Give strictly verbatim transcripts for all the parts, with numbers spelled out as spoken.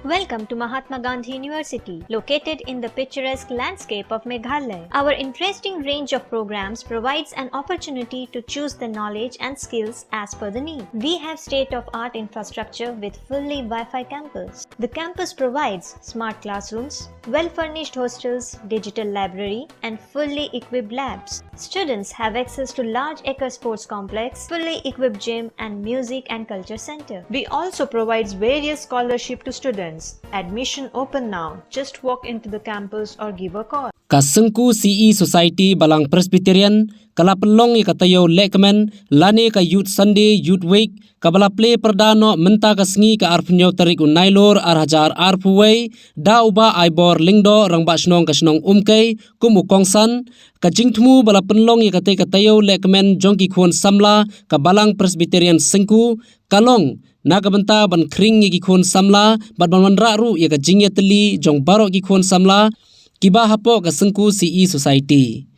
Welcome to Mahatma Gandhi University, located in the picturesque landscape of Meghalaya. Our interesting range of programs provides an opportunity to choose the knowledge and skills as per the need. We have state-of-art infrastructure with fully Wi-Fi campus. The campus provides smart classrooms, well-furnished hostels, digital library, and fully equipped labs. Students have access to large acre sports complex, fully equipped gym, and music and culture center. We also provides various scholarship to students. Admission open now. Just walk into the campus or give a call. Ka Syngku C E Society Balang Presbyterian ka la pynlong ïa ka taïew lehkmen lane ka Youth Sunday, Youth Week, kaba la plie pyrda noh mynta ka sngi ka arphew tarik u Nailur ar hajar arphew wei, da u Bah Aibor Lyngdoh, Rangbah Shnong ka shnong Umkei, kum u kongsan. Ka jingthmu ba la pynlong ïa katei ka taïew lehkmen jong ki khun samla ka Balang Presbyterian Syngku ka long na ka bynta ban khring ïa ki khun samla bad ban wanrah ruh ïa ka jingïatylli jong baroh ki khun samla kiba hapoh ka Syngku C E Society.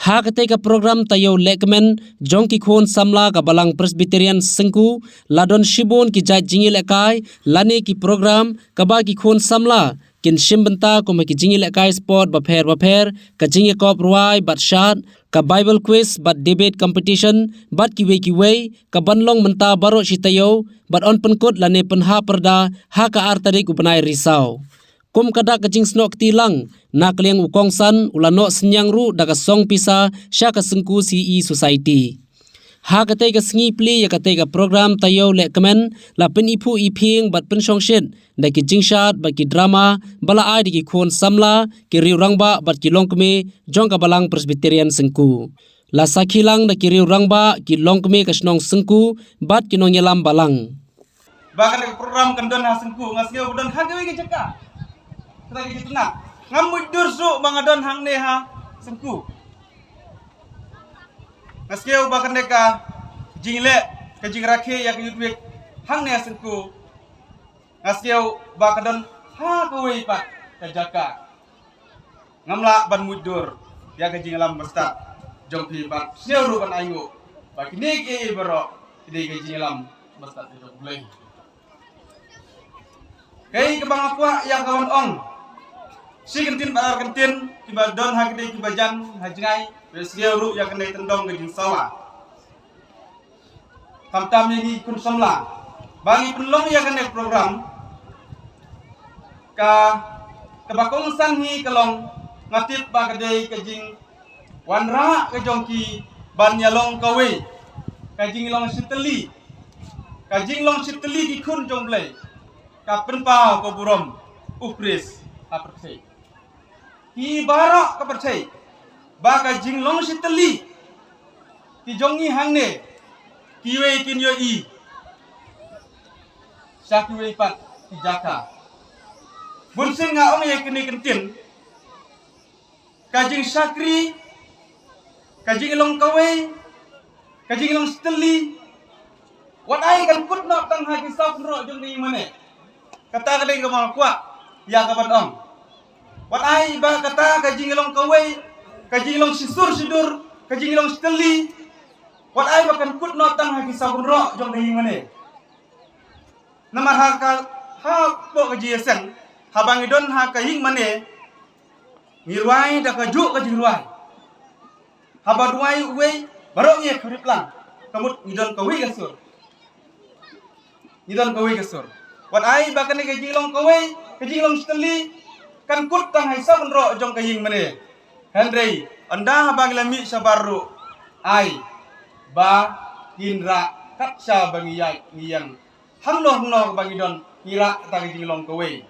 Ha katei ka program taïew lehkmen jong ki khun samla ka Balang Presbyterian Syngku, la don shibun ki jait jingïalehkai lane ki program kaba ki khun samla kin shim bynta kum ha ki jingïalehkai sport bapher bapher, ka jingïakop rwai bad shad, ka Bible quiz bad debate competition bad kiwei kiwei, kaban long mynta baroh shi taïew bad yn pynkut lane pynhap pyrda ha ka ar tarik u bnai Risaw. Kum ka dak ka jingsnoh kti lang, na ka liang u kongsan u la noh synñiang ruh da ka song pisa sha ka Syngku C E Society. Ha katei ka sngi plie ïa katei ka program taïew lehkmen, la pyniphuh iphieng bad pynshongshit da ki jingshad bad ki drama ba la ai da ki khun samla, ki riew rangbah bad ki longkmie jong ka Balang Presbyterian Syngku. La sakhi lang da ki riew rangbah, ki longkmie ka shnong Syngku bad ki nongïalam balang. Ba kane ka program kan don ha Syngku, nga sngew ba don ha kawei ka jaka. Kata ka jingtnat. Ngam mutdur shuh ba nga don hangne ha Syngku. Nga sngew ba kane ka jingleh, ka jingrakhe ïa ka Youth Week hangne ha Syngku, nga sngew ba ka don ha kawei pat ka jaka. Ngam lah ban mutdur ïa ka jingïalam bastad jong phi bad sngew ruh ban ainguh ba kine kiei baroh ki dei ka jingïalam bastad jong U Blei. Kaei kaba nga kwah ïa ka ban ong, shi kyntien bad ar kyntien kiba don ha kine kiba jan ha jngai, ba sngew ruh ïa kane tyndong ka jingsawa. Khamtam ïa ngi khun samla ba ngi pynlong ïa kane program, ka, kaba kongsan hi ka long, nga tip ba ka dei ka jingwanrah ka jong ki ban ïalong kawei, ka jinglong shitylli, ka jinglong shitylli ki khun jong U Blei, ka pynpaw ka burom U Khrist ha pyrthei. Ki baroh ka pyrthei ba ka jinglong shitylli ki jong ngi hangne, kiwei kin ïohi sha kiwei pat ki jaka. Bunsien nga ong ïa kine kyntien, ka jingshakri, ka jinglong kawei, ka jinglong shitylli, wat ai kan kut noh tang ha ki saw kynroh jong ka ïing mane. Kata ka dei kaba nga kwah ïa ka ban ong. Wat ai ba kata ka jinglong kawei, ka jinglong shisur shidur, ka jinglong shitylli, wat ai ba kan kut noh tang ha ki saw kynroh jong ka ïing mane. Namar ha ka, hapoh ka jingïaseng, haba ngi don ha ka ïing mane, ngi rwai da kajuh ka jingrwai. Haba duwai uwei, baroh ngi khrip lang. Ka mut ngi don kawei ka sur. Ngi don kawei ka sur. Wat ai ba kane ka jinglong kawei, ka jinglong shitylli, kan kut tang ha ki saw kynroh jong ka ïing mane. Hynrei ynda haba ngi la mih shabar ruh, ai ba kin rah kat shaba ngi ïaid ngi ïeng. Hangno hangno ba ngi don, ngi rah kata ka jinglong kawei.